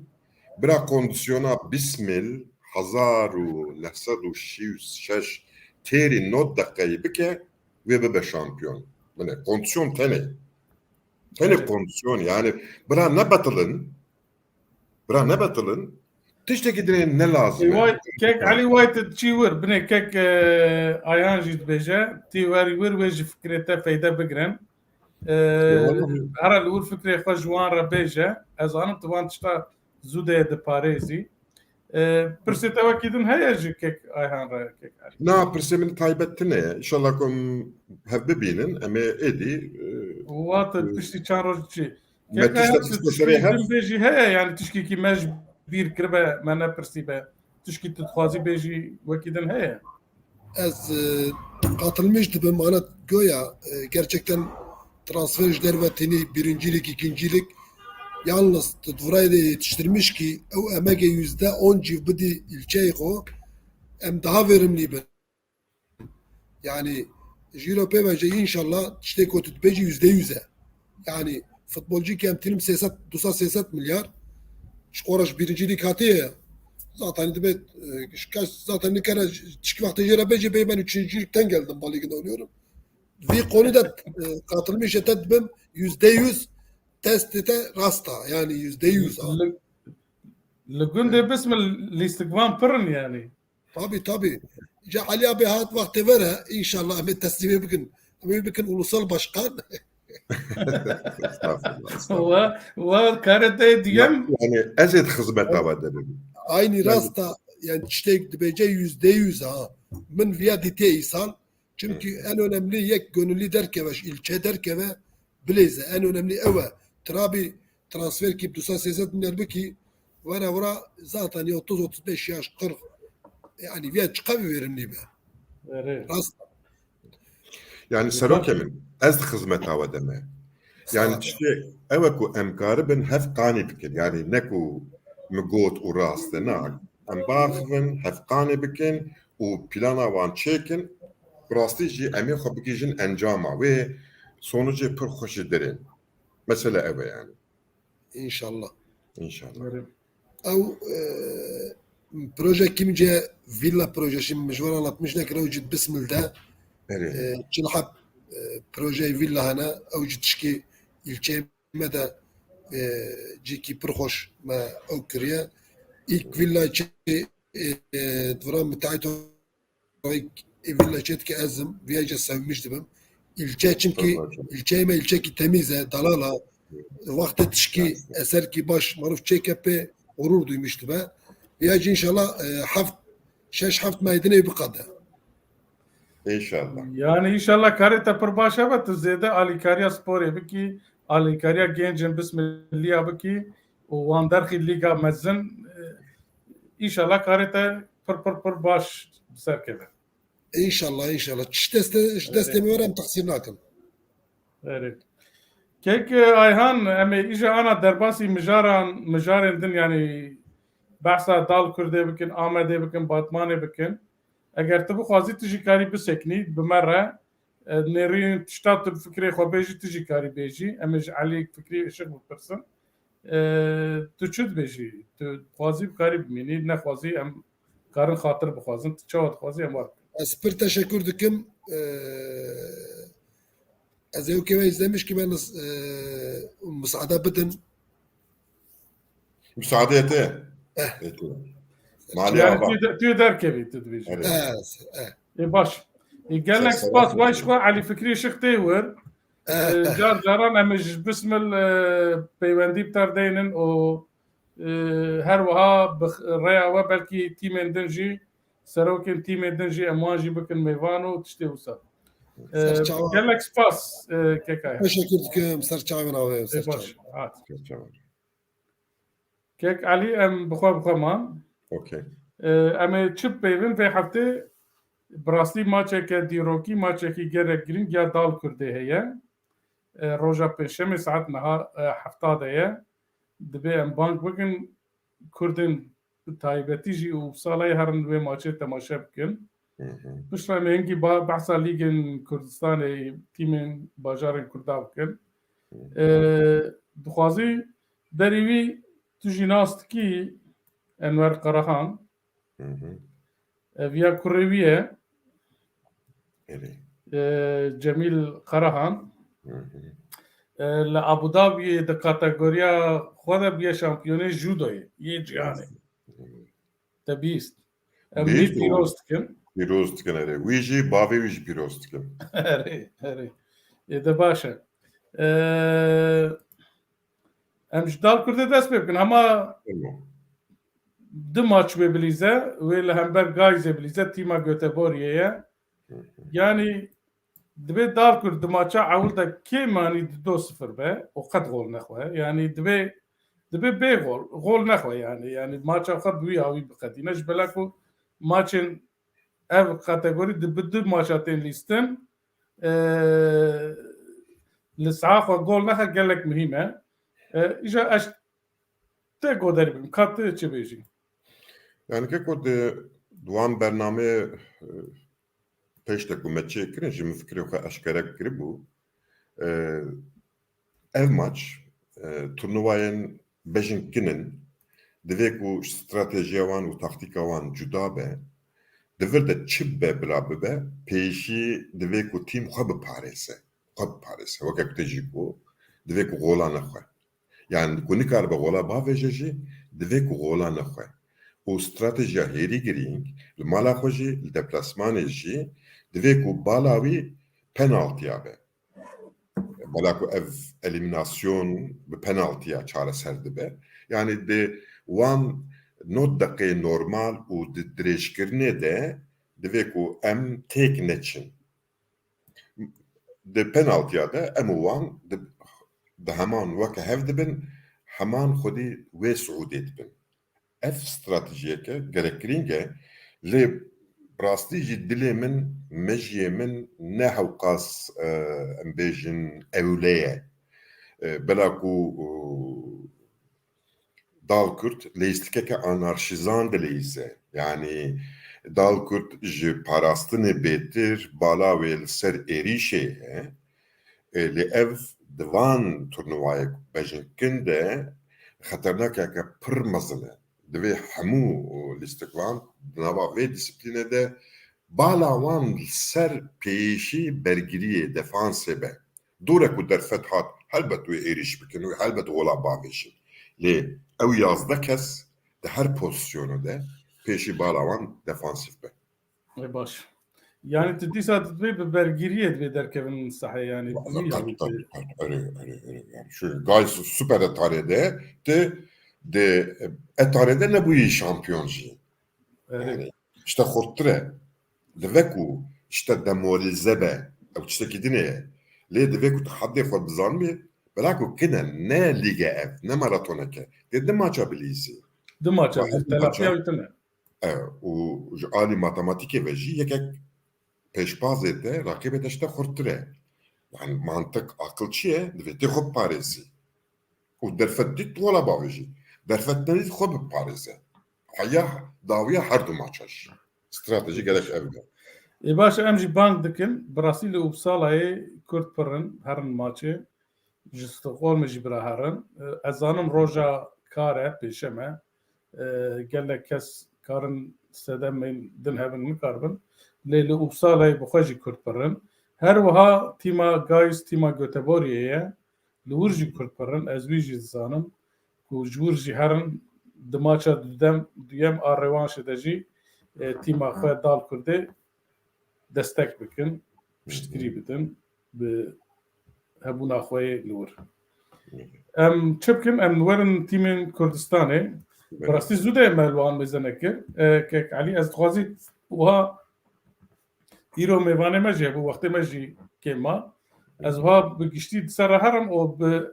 bira kondisyona Bismil hezar û neh sed û şêst û şeş têrî nod deqeyî bike, wê bibe şampiyon. Binê, kondisyon tenê. Tenê Evet. kondisyon, yani bira nebetilin, bira nebetilin, tiştekî dinê ne lazim e. Kek Elî, wayt çî wir, binê kek, e, Ayhan jî dibêje, tî wer wir wê ji fikrê te feyde bigrin. E, Eyvallah. Hera li wir fikrê xwe ji wan re bêje. Ez zanim tu van tişta zû de diparêzî. E, pirsê te wekî din heye ji kek Ayhan re, kek Elî? Na, pirsê min taybet tune ye. Înşallah ku em hev bibînin, em ê êdî, e, Wate piştî çend roj çi? Me tiştek tiştekî din bêjî heye, yani tişkîkî me ji bîr kiribe, me nepirsîbe. Tişkî tu dixwazî bêjî wekî din heye? Ez, e, katılmış dibim, ana goya, e, gerçekten transfer ji derve tînî birincilik, ikincilik. Yalnız tu duvray de yetiştirmiş ki ew emegê yüzde on cî bidî ilçeyê xwe, em daha verimlî bin. Yani jîro pê ve jî inşallah tiştê ku tu dibêjî yüzde yüz e. Yani futbolcî ki em tînim sê sed, du sed sê sed milyar ji xwe re ji birincilik hatiye. Zaten dibe, e, şikayet zaten nikare tişkî wextê jê re bêjî bê ben üçüncülükten geldim, bu ligde oynuyorum. Vî konu de, e, katılmış te dibim yüzde yüz testê te rasta, yani yüzde yüz ha. Li, li gundê Bismil lîstikvan pirin yani. Tabii, tabii. Ca Ali abi hat wextê vere, inşallah em ê teslîmê bikin. Em ê bikin ulusal başkan. Estağfurullah, estağfurullah. Wa, wa karê te diyem. Yani ez ê di xizmeta we de bibim. Aynı rasta, yani tiştek dibêje yüzde yüz ha. Min viya dîtê îsal. Çünkü en önemli yek gönüllü derkeve, ilçe derkeve, bilêze. En önemli ew e. Trabî transfer kî du sed sê sed milyar bikî, were were zaten ya otuz otuz beş yaş, kırk. Yani viya çiqa bir verimli be. Rast. Yani serokê min, ez di xizmeta we de me. Yani tiştê ew e ku em karibin hev qanî bikin. Yani ne ku min got û rast e, na. Em biaxivin, hev qanî bikin û plana wan çêkin. Bi rastî jî em ê xwe bigihîjin encama. Wê sonucê pir xweş jî derên. Mesele ev e yani. İnşallah. İnşallah. Ew, e, proje kimce villa projesi, min ji we re anlatmiş nekir, ew cî Bismil de, e, çil heb, e, projeyê villa hene, ew cî tişkî ilçeyê me de, e, cîkî pir xweş me ew kiriye. İlk villa çê, e, e, duvra müteahhit Ê vî leçet ke ez im, vîya jî sevmiş dibim. Îlçe, çimkî îlçeyê me îlçekî temîz e, dalal e. Wextê tişkî eserkî baş maruf çêke pê gurur duymuş dibe. Vîya jî înşallah, e, heft, şeş heft meydinê biqede. Înşallah. Yani înşallah karê te pir baş hebe, tu zêde alîkariya sporê bikî, alîkariya gencên Bismilliya bikî û wan derxî lîga mezin, e, Înşallah karê te pir, pir, pir baş bi ser keve. Înşallah, înşallah. Çi destê, ji destê me were em texsîr nakin. Erê. Kek, e, Ayhan, em ê îja ana derbasî mijaran, mijarên din, yani behsa Dal Kurdê bikin, Amedê bikin, Batmanê bikin. Eger tu bixwazî, tu jî karî biseknî, bi me re. E, nêrîn tişta tu bi fikrê xwe bêjî, tu jî karî bêjî. Em ê ji Elî Fikrî Işık bipirsin. E, tu çi dibêjî? Tu dixwazî bikarî bimînî, nexwazî em karin xatir bixwazin. Tu çawa dixwazî em wan bikin. Ez pir teşekkür dikim. E, ez ê wekî we izlemiş ki ben, e, musade bidin. Müsaade ete. Eh. Ete. Malê yani ava. Tu, tu derkevî, tu dibêjî. Evet. Eh, eh. Ê baş. Ê gelek spas, vay ji xwe Elî Fikrî Işık tê wir. Eh. Ê, car caran em ê ji Bismil, e, peywendî bi te re deynin û, e, her wiha bi x-, rêya we belkî tîmên din jî, serokên tîmên din jî em wan jî bikin mêvan û tiştê wisa. E, ser çawa. Gelek spas, e, Kekaya. Teşekkür dikim, ser çavên avê, ser çawa. Ê baş. Hat. Ser çawa. Kek Elî, em bi xwe bi xwe man. Okey. E, em ê çi bipeyvin vê heftê? Bi rastî maçeke dîrokî, maçekî gelek girîng ya Dal Kurdê heye. E, roja Pêncşemê saet niha, e, hefta de ye. Dibê em bang bikin, Kurdên bi taybetî jî û bi salayê herin wê maçê temaşe bikin. Hı hı. Piştre em ê hingî ba-, behsa Lîgên Kurdistanê, tîmên bajarên Kurda bikin. Hı hı. E, dixwazî berî wî tu jî nas dikî Enwer Karahan. Hı hı. E, viya kurê wî ye. Erê. E, Cemîl Karahan. Hı hı. E, li Abu Dhabiyê di kategoriya xwe de bûye şampiyonê judoyê yê cîhanê. Hı. Te bîst. Em wî pîroz dikin. Pîroz dikin, erê. Wî jî, bavê wî jî pîroz dikin. Erê, erê. Ê de baş e. Ee, em ji Dal Kurdê dest pê bikin. Hema du maç wê bilîze, wê li hember Gayzê bilîze, tîma Göteborgê ye. Hı hı. Yani Dibê Dalkurd di maça ewil de kêm anî di do sifir be û qet gol nexwe. Yanî dibê, dibê bê gol, gol nexwe yanî. Yanî maça xwe bi wî awî biqedîne. Ji bela ku maçên ev kategorî di bi du maça tên lîstin, e, li saha xwe gol nexe gelek muhîm e. E, îja ez te goderî bim. Ka tu çi bêjî? Yani keko di, di wan bernameyê, e, pêş de ku me çêkirin, ji min fikirê xwe eşkere kiribû. E, ev maç, e, turnuvayên bejin kin in. Divê ku stratejiya wan û taktîka wan cuda be. Di vir de çi be bila bibe, pêşî divê ku tîm xwe biparêze. Xwe biparêze. Weke ku te jî got, divê ku gola nexwe. Yani ku nikaribe gola bavêje jî, divê ku gola nexwe. Û stratejiya hêrî girîng, li mala xwe jî, li deplasmanê jî, divê ku bala wî penaltiya be. Bela ku ev elîminasyon bi penaltiya çareser dibe. Yani di wan nod deqê normal û di dirêjkirinê de divê ku em têk neçin. Di penaltiya de em û wan di, di heman weke hev dibin, heman xwedî wê siûdê dibin. Ev stratejiyeke gelek girîng e, lê bi rastî jî dilê min, mejiyê min ne hewqas, e, em bêjin ewle ye. E, bela ku, e, Dalkurd leyîstikeke anarşîzan dileyîze. Yanî Dalkurd ji parastinê bêtir bala wê li ser êrîşê ye. E, lê ev di van turnuvayek bejinkin de xeternakeke pir mezin e. Divê hemû lîstikvan di nava vê disiplînê de bala wan li ser pêşî bergiriyê, defansê be. Dûre ku derfet hat, helbet wê êrîş bikin û helbet gola bavêjin. Lê ew yazdeh kes di her pozîsyonê de pêşî bala wan defansîf be. E, baş. Yani tu dîsa divê bi bergiriyê divê derkevin sahê, yani. Tabii, tabii, tabii. Erê, erê, erê. Yani şu Gayis Super Etarê de, de, de Etarê de nebûyî şampiyon jî. Erê. Yani işte xurttir e. Divê ku işte demoralize be. Ew tiştekî din e. Lê divê ku tu heddê xwe bizanibî, bela ku kine ne lîge ev, ne maratoneke. Dê di maça bilîzî. Di maça, telafiya wî tune. E, û ji alî matematîkê ve jî yekek pêşbazê te, raqîbê te ji te xurttir e. Yani mantiq, aqil çi ye? Divê tê xwe biparêzî. Û derfet dît, wala bavêjî. Derfet nedît, xwe biparêze. Heya dawiya her du maça jî. Stratejî gerek ev be. Ê baş, em jî bang dikin. Bi rastî li Uppsalayê Kurd pir in, herin maçê. Ji Stockholmê jî bira herin. E, ez zanim roja kar e, pêşem e. E, gelek kes karin sedemên din hebin, nikaribin. Lê li Uppsalayê bi xwe jî Kurd pir in. Her wiha tîma Gayis, tîma Göteborgê ye. Li wir jî Kurd pir in. Ez wî jî dizanim ku ji wir jî herin di maça dudem, duyem a rêwanşê de jî, e, tîma xwe Dalkurdê destek bikin, piştgirî bidin bi hebûna xwe yê li wir. Em çi bikin? Em werin tîmên Kurdistanê. Bi rastî zû de me li wan mêze nekir. E, Kek Elî, ez dixwazî wiha îro mêvanê me jî hebû, wextê me jî kêm ma. Ez wiha bi giştî di ser re herim û bi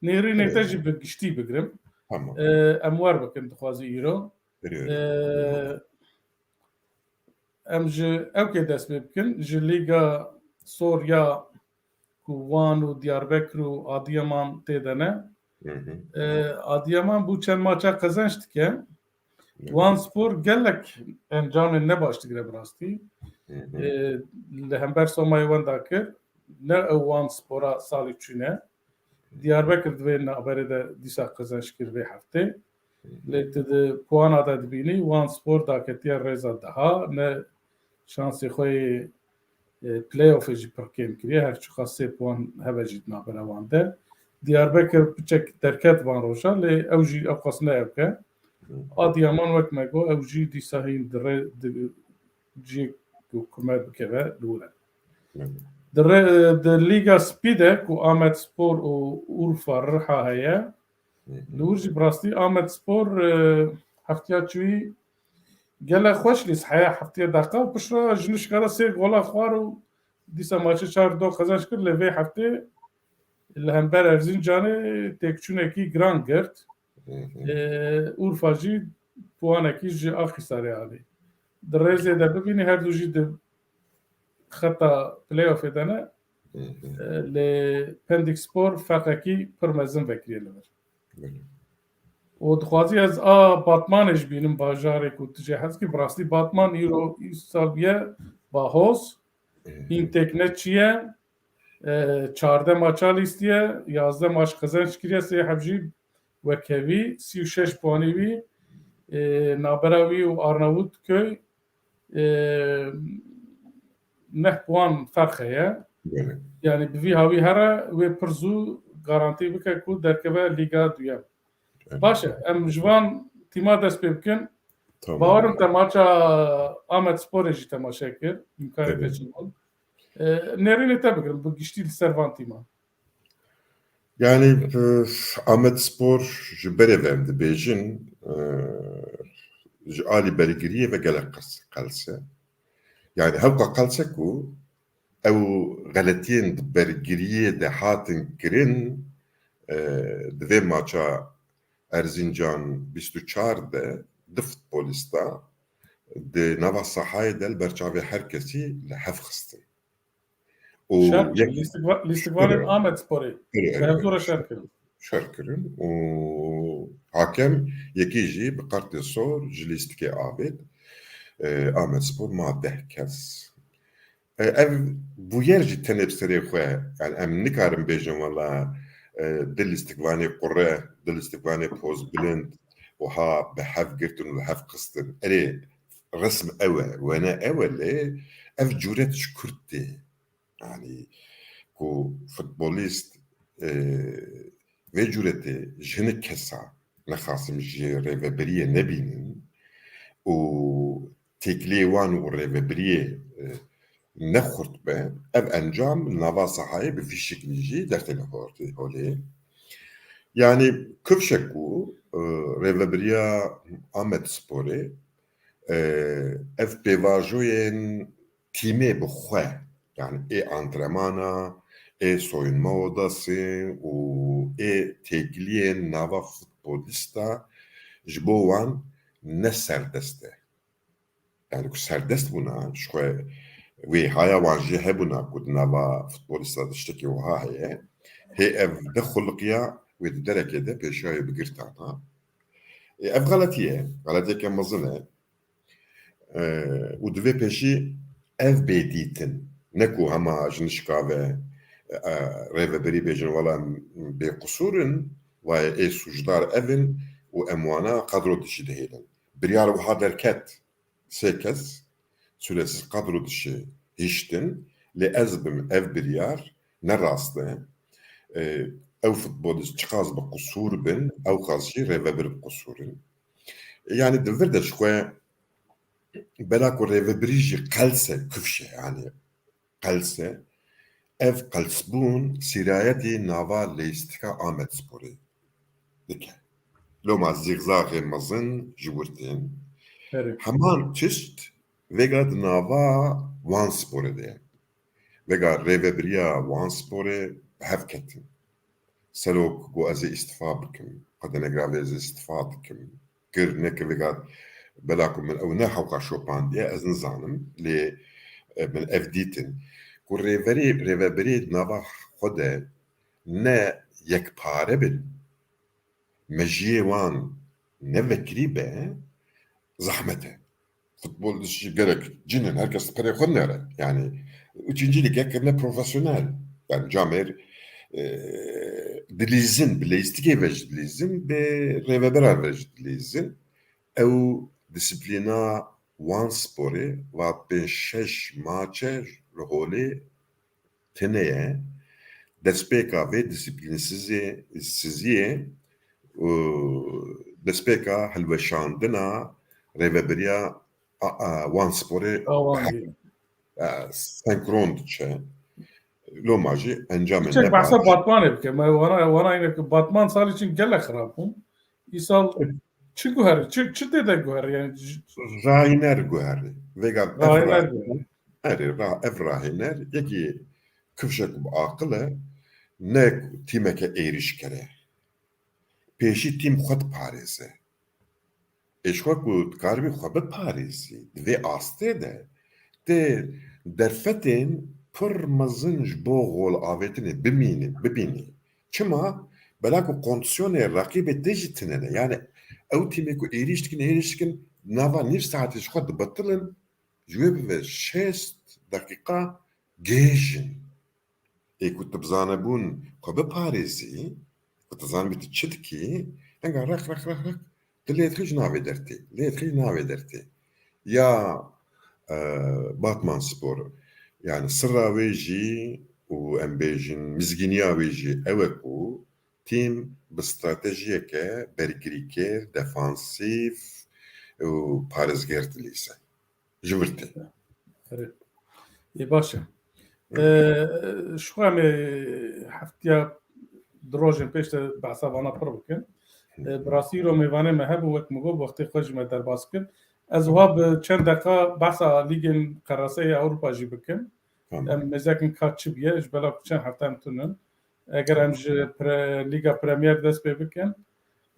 nêrînê te jî bi giştî bigirim. Tamam. E, em wer bikin dixwazî îro. E, em ji ewkê dest pê bikin. Ji Lîga Sor ya ku Wan û Diyarbekir û Adiyaman tê de ne. E, Adiyaman bû çend maça qezenç dike. Wan Spor gelek encamên ne baş digire bi rastî. E, li hember Somayê wenda kir. Ne ew Wan Spora salê çûne. Diyarbekir di vê navberê de dîsa qezenç kir vê heftê. Lê tu di puana de dibînî, Wan Spor daketiye rêza deha, ne şansê xwe yê, e, playoffê jî pir kêm kiriye, her çiqas sê puan hebe jî di navbera wan de. Diyarbekir piçek derket van roja, lê ew jî ewqas ne ewk e. Adiyaman wek me got, ew jî dîsa hîn di rê, di cihê ku kume bikeve li wir e. Di rê, di Lîga Spî de ku Amedspor û Urfa Riha heye, li wir jî bi rastî Amedspor, e, heftiya çûyî gelek xweş lîst heya heftiya deqa û piştre ji nişka re sê gola xwar û dîsa maçê çar do qezenc kir, lê vê heftê li hember Erzincanê têkçûnekî giran girt. Ee, Urfa jî puanekî ji Axisarê anî. Di rêzê de bibînî her du jî di xeta playoffê de ne. Ee, lê Pendik Spor ferqekî pir mezin vekiriye li vir. Û dixwazî ez a Batmanê ji bînim bajarê ku tu jê hez kî, bi rastî Batman îro îsal bûye bahoz. Hîn têk ne çi ye. E, çardeh maça lîstiye, yazdeh maç qezenç kiriye, sê heb jî wekhevî, sî û şeş puanî wî, e, nabera wî û Arnavutköy, e, neh puan ferq heye. Belê. Yani bi vî hawî here wê pir zû garantî bike ku derkeve Lîga Duyem. Belê. Baş e, em ji van tîma dest pê bikin. Tamam. Bawerim te maça Amed Sporê jî temaşe kir. Îmkanê te çi bûn. E, nêrînê te bigirim, bi giştî li ser van tîma. Yani, e, Amed Spor ji berê ve em dibêjin, e, ji alî bergiriyê ve gelek qels-, qels e. Yani hewqa qels e ku ew xeletiyên di bergiriyê de hatin kirin, e, di vê maça Erzincan bîst û çar de du futbolîsta di nava sahayê de li ber çavê her kesî li hev xistin. Û şer kirin. Lîstikva-, lîstikvanên Amed Sporê. Bi hevdû re şer kirin. Şer kirin û hakem yekî jî bi kartê sor ji lîstikê avêt. E, Amed Spor ma deh kes. E, ev bûyer jî tenê bi serê xwe, yani em nikarin bêjin wela, e, du lîstikvanê qure, du lîstikvanê pozbilind wiha bi hev girtin û li hev qistin. Erê, resm ew e, wene ew e, lê ev cûret ji kurt tê. Yani ku futbolîst, e, vê cûretê ji hinek kesa nexasim ji rêvebiriyê nebînin û têkiliyê wan û rêvebiriyê, e, ne xurt be, ev encam li nava sahayê bi vî şeklî jî dertêne holê. Yani kifşek ku, e, rêvebiriya Amed Sporê, e, ev pêvajoyên tîmê bi xwe, yani ê antrenmana, ê soyunma odasê û ê têkiliyên nava futbolîsta ji bo wan ne serdest e. Yani ku serdest bûna, ji xwe wê haya wan jê hebûna ku di nava futbolîsta de tiştekî wiha heye, hê ev de xuliqiya wê di derekê de pêşiya wê bigirtana. E, ev xeletî ye, xeletiyeke mezin e. E, û divê pêşî ev bê dîtin. Ne ku hema ji nişka ve, e, rêvebirî bêjin, wela em bêqusûr in, wayê ê sûcdar ev in û em wana kadro dişî dihêlin. Biryar wiha derket, sê kes sûresiz kadro dişî hiştin, lê ez bim ev biryar ne rast e. E, ew futbolîst çiqas bi qusûr bin, ew qas jî rêvebir bi qusûr in. Yani di vir de ji xwe bela ku rêvebirî jî qels e, kifş e, yani qels e. Ev qelsbûn sîrayetî nava leyîstika Amedsporê dike. Loma zîxzaxê mezin ji wir tên. Herê. Heman tişt vêga di nava Wansporê de ye. Vêga rêvebiriya Wansporê bi hev ketin. Serok got, "Ez ê îstifa bikim. Xwe de negira vê ez ê îstifa dikim." Kir, nekir, vêga bela ku min ew ne hewqa şopandiye, ez nizanim. Lê, e, min ev dîtin. Ku rêverê, rêvebirê di nava xwe de ne yekpare bin, mejiyê wan ne vekirî be, zehmet e. Futbol jî gelek cin in, her kes perê xwe nere. Yani, üçüncü lige kirine profesyonel. Yani, camêr, e, dilîzin, bi leyîstikê ve jî dilîzin, bi rêveberan ve jî dilîzin. Ew disiplîna Wansporê va pênc şeş maç e li holê tune ye. Destpêka vê disiplînsizê-, siziyê û destpêka hilweşandina rêvebiriya a, a, Wansporê, a, Wan bi he-, a, senkron diçe. Loma jî encamê Çek ne behsa baş. Batmanê bike. Me wana, wana yine ki Batman salî çin gelek xirab bûn. Îsal çi guherî, çi, çi tê de guherî? Yani, j-, Rayner guherî. Vêga ev Rayner Rayner guherî. Erê, ra-, ev rahêner yekî kifşek bi aqil e, ne tîmeke êrîşker e. Pêşî tîm xwe diparêze. Ê ji xwe ku dikaribî xwe biparêzî, di vê astê de tê derfetên pir mezin ji bo gol avêtinê bimînî, bibînî. Çima? Bela ku kondisyonê reqîbê te jî tune ne. Yani ew tîmê ku êrîş dikin, êrîş dikin, nava nîv saetê ji xwe dibetilin, ji wê bibe şêst deqîqa gêj in. Ê ku tu bi zanebûn xwe biparêzî, ku tu zanibî tu çi dikî, enga req, req, req, req, tu lê dixî ji navê dertê, lê dixî ji navê dertê. Ya, e, Batman Spor, yani sirra wê jî û em bêjin mizgîniya wê jî ew e ku tîm bi stratejiyeke bergirîkêr, defansîf û parêzger dilîze. Ji vir tê. Erê. Ê, baş e. Hı. Ee, ji xwe em ê heftiya du rojên pêş de behsa vana pir bikin. Hı hı. Ee, bi rastî îro mêvanê me hebû, wek min got, wextê xwe ji me derbas kir. Ez wiha bi çend deqa behsa lîgên qeraseyê Ewropa jî bikim. Tamam. Em mêzekin ka çi bûye, ji bela ku çend hefte em tunin. Eger em ji pre-, Lîga Premier dest pê bikin,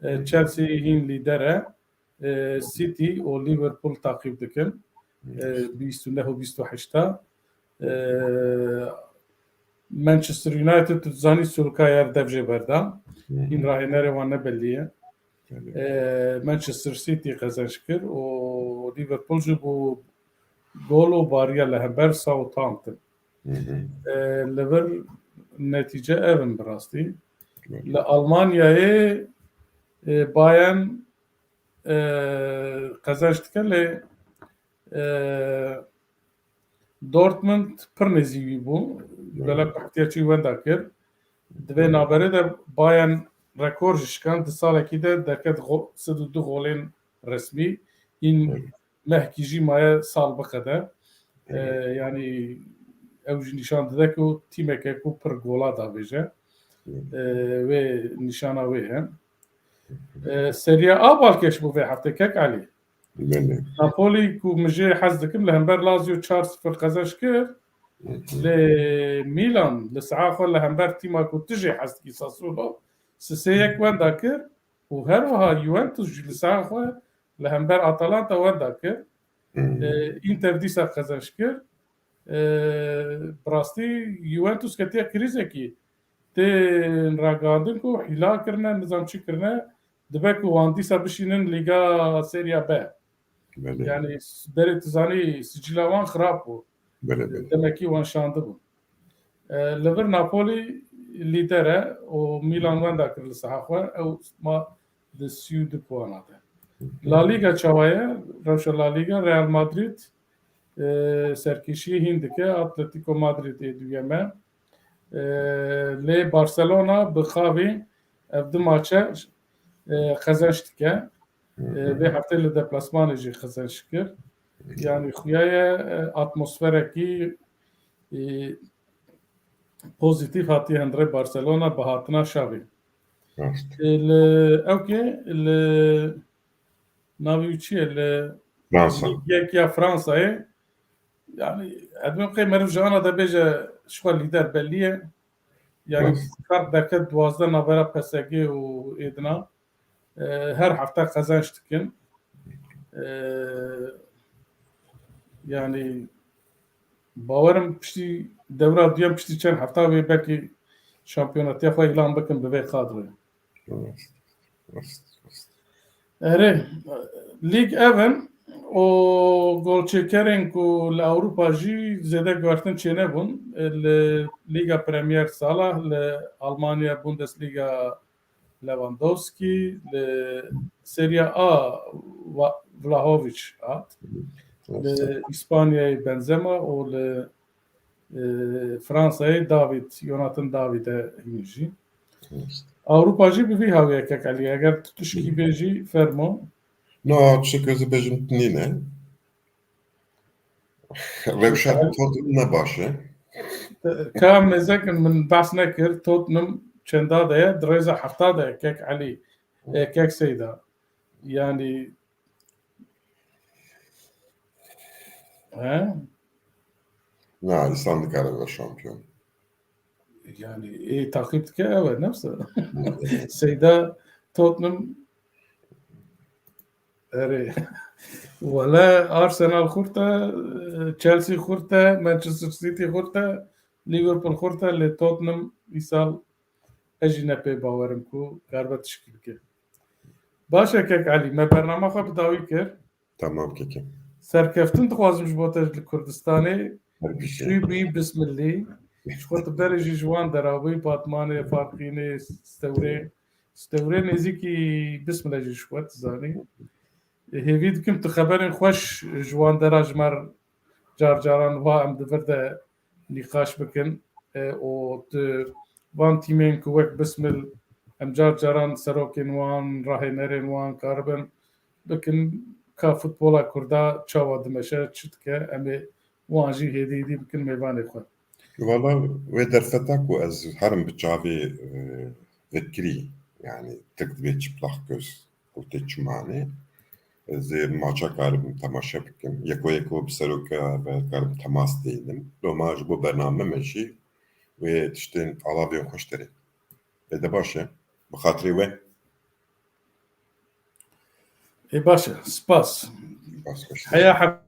e, Chelsea hîn lîder e, e, City û Liverpool taqîb dikin. E, bîst û neh û bîst û heşt a. E, Manchester United, tu dizanî, Solskjaer dev jê berda. Hîn rahênerê wan ne belî ye. E, Manchester City qezenc kir û Liverpool jî bû gol û bariya li hember Southampton. Hı hı. E, li vir netîce ev in bi rastî. Hı. Li Almanyayê, e, Bayern, e, qezenc dike lê, e, Dortmund pir nêzî wî bû. Hı. Bela ku hetiya çî wenda kir. Di vê navberê de Bayern rekor jî şikand, di salekî de derket go-, sed û du golên resmî. Hîn Hı. mehkî jî maye sal biqede. Hı. E, yanî ew jî nîşan dide ku tîmeke ku pir gola davêje. Hı. E, wê nîşana wê ye. Hı. E, Serie A balkêş bû vê heftê kek Elî. Belê. Napoli ku min jê hez dikim, li hember Lazio çar sifir qezenc kir. Hı hı. Lê Milan li saha xwe li hember tîma ku tu jê hez dikî, Sassuolo, sisê yek wenda kir û her wiha Juventus jî li saha xwe li hember Atalanta wenda kir. Hı. E, Inter dîsa qezenc kir. E, bi rastî Juventus ketiye krîzekî. Tên ragihandin ku hîla kirine, nizam çi kirine, dibe ku wan dîsa bişînin Lîga Serya B. Belê. Yani s-, berê tu zanî sicîla wan xirab bû. Belê, belê. Demekî wan şandibûn. E, li vir Napoli lîder e û Milan wenda kir li saha xwe. Ew ma di sî û du puana de. Hı hı. La Liga çawa ye? Rewşa La Liga, Real Madrid, e, serkêşiyê hîn dike. Atletico Madrid ê duyem e. E, lê Barcelona bi xavî ev du maçe, e, qezenç dike. Hı hı. E, vê heftê li deplasmanê jî qezenç kir. Hı hı. Yani xuya ye, e, atmosferekî, e, pozîtîf hatiye hundirê Barcelona bi hatina Xavi. Rast. E, li, ewkê li navî wî çi ye? Li Fransa. Lîgek ya Fransayê. Yani, edmê qey meriv ji ana de bêje ji xwe lîder belî ye. Yani, Rast. Ferq derket duwazdeh navbera P S G û êdina. E, her hefte qezenç dikin. E, yani, bawerim piştî dewra duyem, piştî çend hefta wê belkî şampiyonetiya xwe îlan bikin bi vê kadroyê. Rast, rast, rast. Erê, lîg ev in û golçêkerên ku li Ewropa jî zêde guhertin çênebûn. Li Lîga Premier Salah, li Almanya Bundesliga Lewandowski, li Serie A Va-, Vlahovic hat, li Îspanyayê Benzema û li, e, Fransayê David, Jonathan David e hîn jî. Ewropa jî bi vî hawî ye kek Elî, eger tu tişkî bêjî, fermo. Na, tiştek ez ê bêjim nîne. Rewşa Tottenham ne baş e. Ka mêzekin min behs nekir, Tottenham çenda de ye, di rêza hefta de ye, kek Elî, e, kek Seyda. Yani, he? Na, îsal nikare be şampiyon. Yani ê taqîb dike ew e, ne wisa? Seyda Tottenham, erê. Wele Arsenal xurt e, Chelsea xurt e, Manchester City xurt e, Liverpool xurt e, lê Tottenham îsal ez jî ne pê bawerim ku karibe tişkî bike. Baş e kek Elî, me bernama xwe bi dawî kir. Tamam keke. Serkeftin dixwazim ji bo te li Kurdistanê. Her bir şey. Şûbî Bismillî. Ji xwe tu berê jî ji wan dera bûyî, Batmanê, Farqînê, Stewrê. Stewrê nêzîkî Bismilê jî ji xwe dizanî. Hêvî dikim tu xeberên xweş ji wan dera ji me re car caran wa em di vir de nîqaş bikin. E, û tu van tîmên ku wek Bismil em car caran serokên wan, rahênerên wan karibin bikin ka futbola Kurda çawa dimeşe, çi dike, em ê wan jî hêdî hêdî bikin mêvanê xwe. Wala wê derfeta ku ez herim bi çavê, e, vekirî, yani tek dibê çıplak göz û tê çimanê. Ez ê maça karim temaşe bikim. Yeko yeko bi seroka ve karim temas deynim. Loma ji bo bername me jî wê tiştên alavên xweş derê. Ê de baş e. Bi xatirê we. Ê baş e. Spas. Spas, xweş. Heya